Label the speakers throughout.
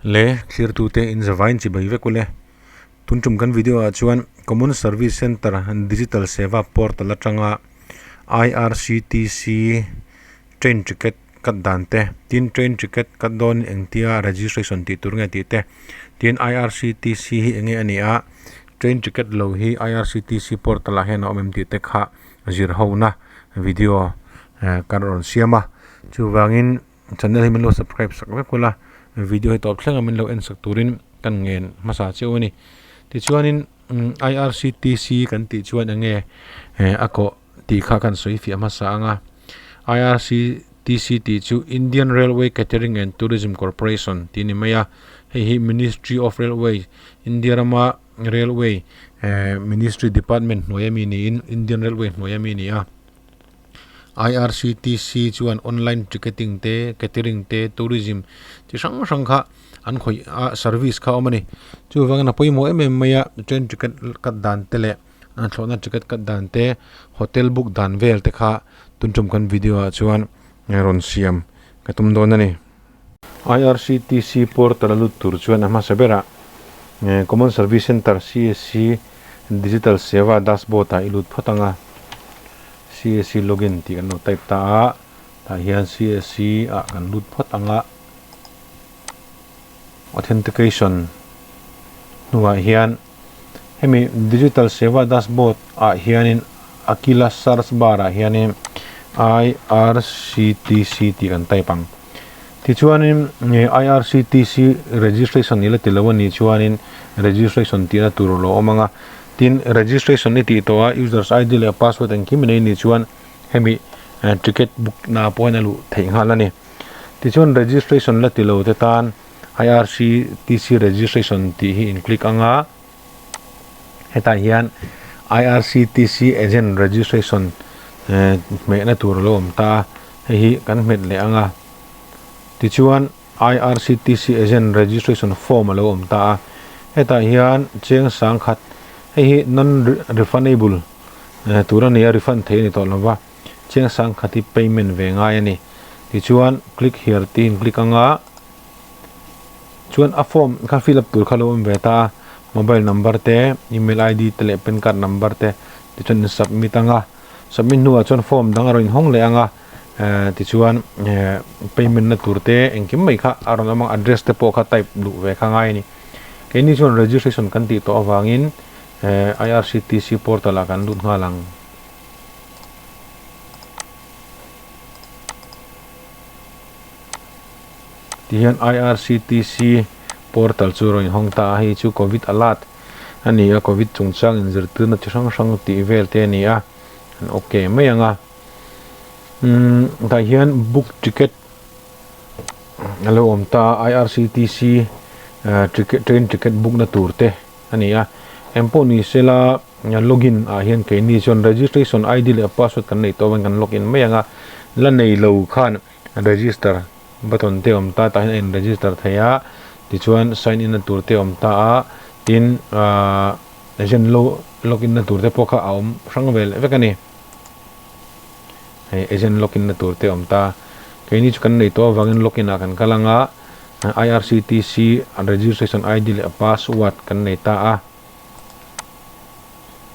Speaker 1: Le thlirtute in zavain chibai vek ule. Tun tum kan video ah chuan Common Service Centre Digital Seva Portal atanga IRCTC train ticket cut dan te tin train ticket cut dawn engtia registration tih tur nge tih te tin IRCTC hi enge a nih a train ticket lo hi IRCTC portal ah hian a awm em tih te kha zir ho na video kan rawn siam a chuvangin channel hi min lo subscribe sak vek ula video hi tawp thleng a min lo en sak turin kan ngen hmasa cheu a ni tichuanin I_R_C_T_C kan tih chuan eng nge a kawh tih kha kan sawi fiah hmasa ang a I_R_C_T_C tih chu Indian Railway Catering and Tourism Corporation tih a ni mai a hei hi Ministry of Railway India rama Railway Ministry Department hnuai ami niin Indian Railway hnuai ami a ni a. IRCTC chuan online ticketing te catering te tourism chi hrang hrang kha an khawih a service kha a awm a ni chuvangin a pawimawh em em mai a train ticket cut dan te leh an thlawhna ticket cut dan te hotel book dan vel te kha tun tum kan video ah chuan rawn siam ka tum dawn a ni. IRCTC portal a lut tur chuan a hmasa berah Common Service Centre CSC Digital Seva dashboard ah i lut phawt ang a, CSC login tih kan lo type ta a, tah hian CSC ah kan lut phawt ang a, authentication hnuah hian hemi Digital Seva dashboard ah hianin a kila search bar ah hianin IRCTC tih kan type ang. Tichuanin IRCTC registration i la ti lo a nih chuanin registration tihna tur a lo awm ang a, tin registration i tih tawh a users ID leh password engkim i nei nih chuan hemi ticket book na pawhin a luh theih nghal a ni. Tichuan registration la ti lo te tan IRCTC registration tih hi in click ang a, hetah hian IRCTC agent registration hmehna tur a lo awm ta a, hei hi kan hmet leh ang a tichuan IRCTC agent registration form a lo awm ta a hetah hian cheng sangkhat hei hi non refundable tur a ni a refund theih a ni tawh lo va cheng sangkhat hi payment ve ngai a ni tichuan click here tih in click ang a chuan a form kha fill up tur kha a lo awm ve ta a mobile number te email id te leh pan card number te tichuan in submit ang a. Submit hnuah chuan form dang a rawn inhawng leh ang a, tichuan payment na tur te engkim mai kha a rawn awm ang, address te pawh kha type luh ve kha ngai a ni. Keini chuan registration kan tih tawh avangin IRCTC portal ah kan lut nghal ang. Tihian IRCTC portal chu a rawn inhawng ta a, hei chu covid alert. a ni a covid chungchang inzirtirna chi hrang hrang tih vel te a ni a an ok mai ang a umm tah hian book ticket a lo awm ta a IRCTC ah ticket train ticket book na tur te a ni a engpawh ni sela login ah hian keini chuan registration id leh password kan neih tawh avangin kan login mai ang a la nei lo khan register button te a awm ta tah hian a in register thei a tichuan sign in na tur te a awm ta a tin ahh agent lo log in na tur te pawh kha a awm hrang vel vek a ni hei agent log in na tur te a awm ta keini chu kan nei tawh avangin log in ah kan kal ang a I_R_C_T_C registration I_D leh password kan nei ta a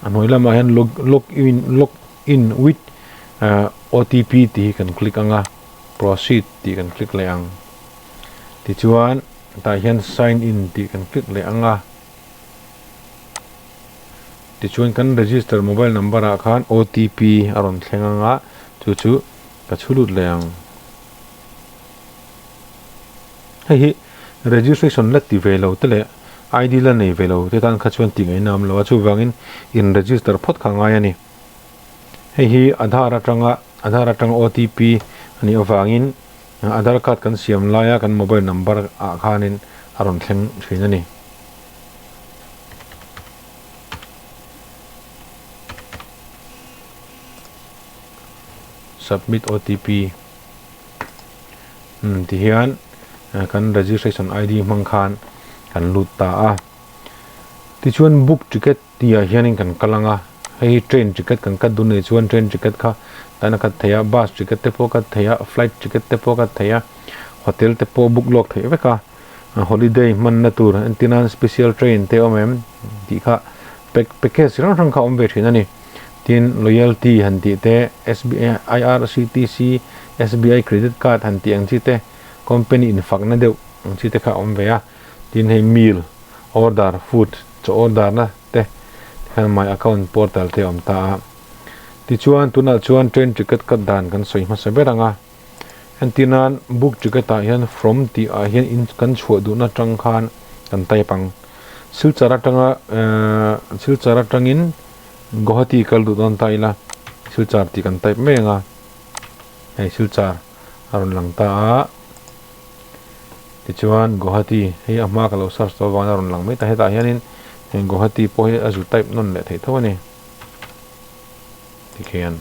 Speaker 1: a hnuai lamah hian log log in log in with ahh O_T_P tih hi kan click ang a. Proceed tih kan click leh ang. Tichuan tah hian sign in tih kan click leh ang a. Tichuan kan register mobile number ah khan OTP a rawn thleng ang a, chu chu ka chhu lut leh ang. Hei hi registration la ti ve lo te leh ID la nei ve lo te tan kha chuan tih ngaihna a awm lo a, chuvangin in register phawt kha a ngai a ni. Hei hi Aadhaar atanga Aadhaar atanga OTP a nih avangin Aadhaar card kan siam laia kan mobile number ah khanin a rawn thleng thin a ni. Submit OTP Umm tihian kan registration ID hmang khan kan lut ta a. Tichuan book ticket Tihah hianin kan kal ang a, hei hi train ticket kan cut dun anih chuan train ticket kha tan a cut thei a, bus ticket te pawh a cut thei a, flight ticket te pawh a cut thei a, hotel te pawh book lawk theih vek a. Holiday hmanna tur entirnan special train te awm em tih kha package chi hrang hrang kha a awm ve thin a ni. Tin loyalty han tih te IRCTC SBI credit card han tih ang chi te company infakna deuh ang chi te kha a awm ve a. Tin hei meal order food chaw order na te tikhan my account portal te a awm ta a. Tichuan tunah chuan train ticket cut dan kan sawi hmasa ber ang a. Entir nan book ticket ah hian from tih ah hian in kan chhuah duhna atang khan kan type ang. Silchar atanga ehh Silchar atangin Guwahati kal duh dawn ta ila Silchar tih kan type mai ang a, hei Silchar a rawn lang ta a, tichuan Guwahati hei a hma ka lo search tawh avangin a rawn lang mai ta hetah hianin heng Guwahati pawh hi a zu type nawn leh theih tho a ni tikhian.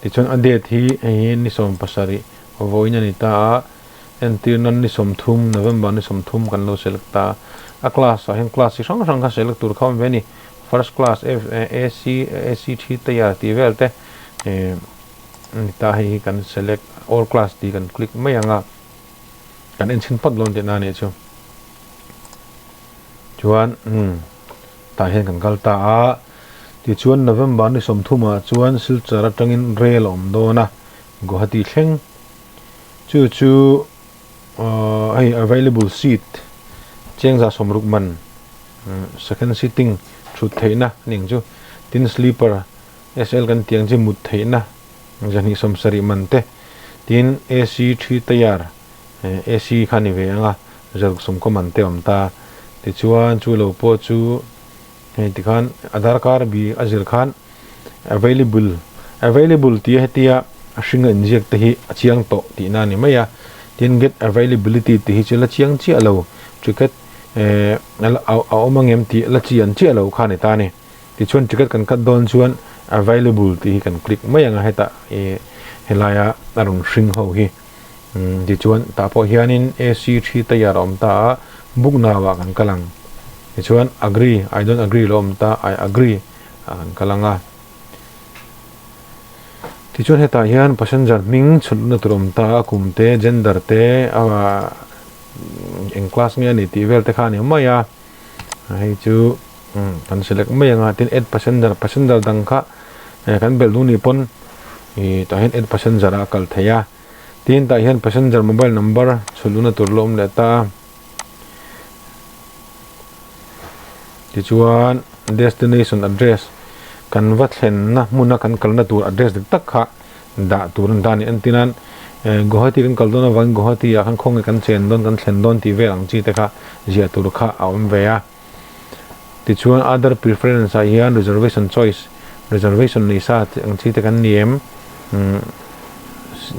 Speaker 1: Tichuan a date hi hei hi ni 70 vawiin a ni ta a, entir nan ni 30 November ni 30 kan lo select ta a, a class ah hian class chi hrang hrang kha select tur kha a awm ve a ni, first class F AC AC three tier tih vel te eh a ni ta hei hi kan select all class tih kan click mai ang a, kan en chhin phawt dawn tihna a nih chu. Chuan umm tah hian kan kal ta a, tichuan November ni 30 ah chuan Silchar atangin rel a awm dawn a, Guwahati thleng chu chu ahh hei available seat chengza 60 man second sitting thut theihna a ni ang chu, tin sleeper SL kan tih ang chi mut theihna 270 man te, tin AC three tier AC kha a ni ve ang a, zaruk sawmkaw man te a awm ta. Tichuan chu lo pawh chu hei tikhan Aadhaar card bi a zir khan available available tih hetia a hring a inziak te hi a chiang tawh tihna a ni mai a. Tin get availability tih hi chu la chiang chiah lo ticket eh a awm angem tih la chian chiah lo kha a ni ta a ni. Tichuan ticket kan cut dawn chuan available tih hi kan click mai ang a hetah ih helaia a rawn hring ho hi. Tichuan tah pawh hianin AC thi tayar a awm ta a, book now ah kan kal ang. Tichuan agree, I don't agree lo awm ta, I agree ah kan kal ang a. Tichuan hetah hian passenger hming chhutna tur a awm ta a, kum te, gender te, a eng class nge a nih tih vel te kha a ni mai a. Hei chu kan select mai ang a, tin add passenger, passenger dang kha kan belh duh nih pawn ih tah hian add passenger ah a kal thei a. Tin tah hian passenger mobile number chhun luhna tur la awm leh ta a. Tichuan destination address kan va thlenna hmuna kan kalna tur address dik tak kha dah tur a ni ta a ni. Entir nan Guwahati kan kal dawn avangin Guwahati ah khan khawnge kan chen dawn kan thlen dawn tih vel ang chi te kha ziah tur kha a awm ve a. Tichuan other preference ah hian reservation choice reservation nei sa ang chi te kan ni em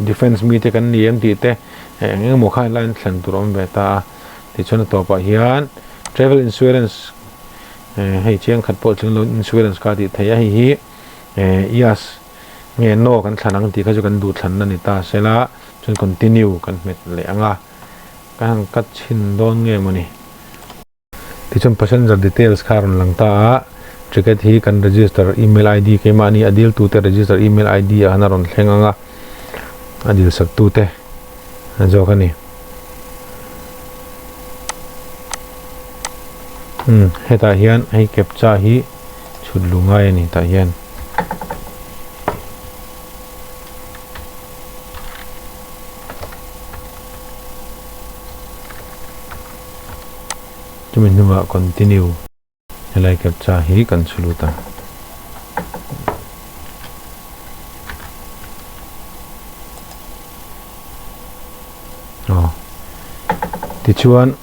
Speaker 1: defence mi te kan ni em tih te eng eng emaw kha helai hian thlen tur a awm ve ta a. Tichuan a tawpah hian travel insurance hei chiang khat pawh tling lo insurance kha a tih theih a hei hi yes nge no kan thlan ang tih kha chu kan duh thlanna ni ta sela chuan continue kan hmet leh ang a kan han cut chhin dawn nge mawni. Tichuan passenger details kha a rawn lang ta a, ticket hi kan register email id keimahni a dil tute register email id ah khan a rawn thleng ang a, a dil sak tute zawk a ni. Umm hetah hian hei captcha hi chhut luh ngai a ni tah hian. Chumi hnungah continue helai captcha hi kan chhu lut ang. Aw tichuan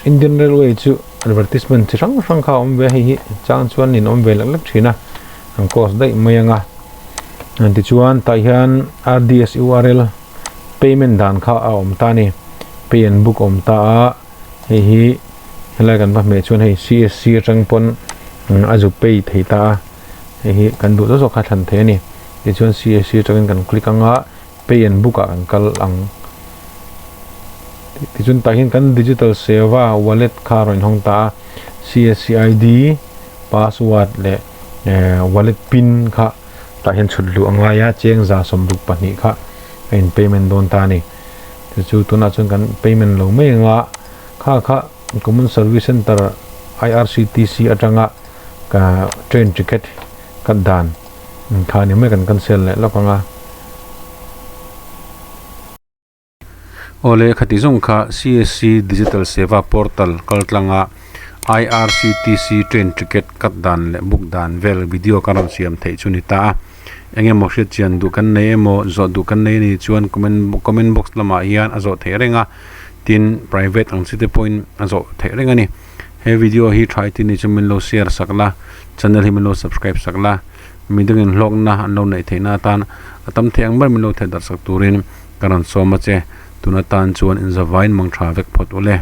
Speaker 1: Indian Railway chu advertisement chi hrang hrang kha a awm ve a hei hi chang chuan in awm ve lek lek thin a an close daih mai ang a tichuan tah hian RDS URL payment dan kha a awm ta a ni pay and book a awm ta a hei hi helai kan va hmeh chuan hei CSC atang pawn a zu pay thei ta a hei hi kan duh zawk zawk kha thlan thei a ni tichuan CSC atangin kan click ang a pay and book ah kan kal ang tichuan tah hian kan digital seva wallet kha a rawn inhawng ta a CSC I_D password leh wallet pin kha. Tah hian chhut luh a ngai a, cheng 162 kha a in payment dawn ta a ni. Chu chu tunah chuan kan payment lo mai anga Kha kha Common Service Centre IRCTC atanga ka train ticket cut dan kha ni mai kan cancel leh lawk ang a. Awle khati zawng kha CSC Digital Seva Portal kal tlanga IRCTC train ticket cut dan leh book dan vel video ka rawn siam theih chu ni ta a. Eng emaw hriat chian duh kan nei emaw zawh duh kan nei a nih chuan comment comment box lamah hian a zawh theih reng a, tin private ang chi te pawhin a zawh theih reng a ni. He video hi tha i ti ni chu min lo share sak la, channel hi min lo subscribe sak la, midangin hlawkna an lo neih theihna atan a tam theih ang ber min lo theih darh sak turin ka rawn sawm a che. Tun atan chuan inzavain mang tha vek phawt ule.